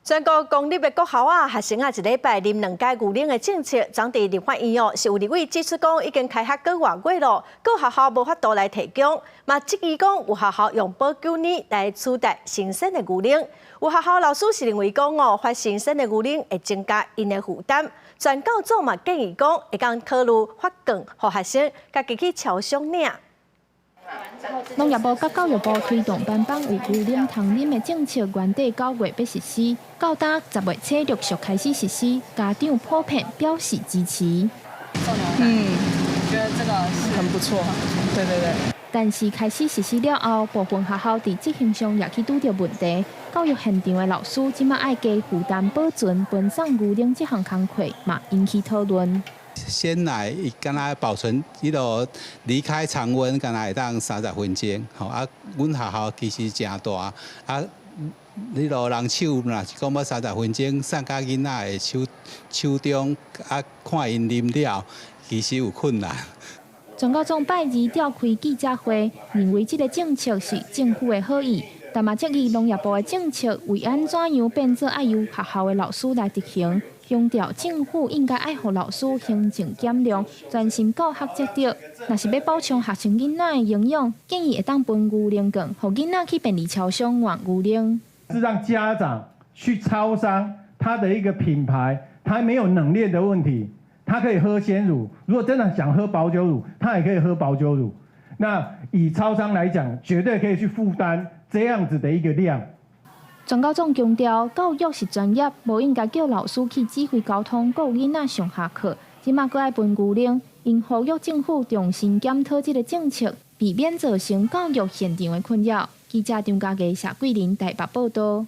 全國公立的國校啊，學生啊一禮拜啉兩擺牛奶的政策，昨佇立法院哦，是有立委指出講已經開學幾外月咯，閣學校無法度來提供，嘛質疑講有學校用保久奶來取代新鮮的牛奶。有學校老師是認為講哦，發新鮮的牛奶會增加𪜶的負擔。全教總嘛建議講，會當考慮發券予學生家己去超商領。農業部佮教育部推動班班有牛奶通啉的政策，原底9月欲實施，到今10月初陸續開始實施，家長普遍表示支持。嗯，覺得這個是很不錯，對對對。但是開始實施了後，部分學校佇執行上也去拄著問題。教育現場的老師這馬愛加負擔保存分送牛奶這項工課，嘛引起討論。鮮奶伊敢若保存彼落離開常溫，敢若會當30分鐘。吼啊，阮學校其實誠大，啊，彼落人手若是講欲30分鐘送到囡仔的手手中，啊，看𪜶啉了，其實有困難。全教總拜二召開記者會，認為這个政策是政府的好意，但嘛質疑農業部的政策為按怎樣變做愛由學校的老師來執行。強調政府應該愛予老師行政減量，專心教學才對。若是欲補充學生囡仔的營養，建議會當分牛奶券，予囡仔去便利超商換牛奶。是讓家長去超商，他的一個品牌，他沒有冷鏈的問題，他可以喝鮮乳。如果真的想喝保久乳，他也可以喝保久乳。那以超商來講，絕對可以去負擔這樣子的一個量。全教總強調，教育是專業，無應該叫老師去指揮交通，顧囡仔上下課。這馬閣愛分牛奶，𪜶呼籲政府重新檢討這个政策，避免造成教育現場的困擾。記者張家傑、謝桂林台北報道。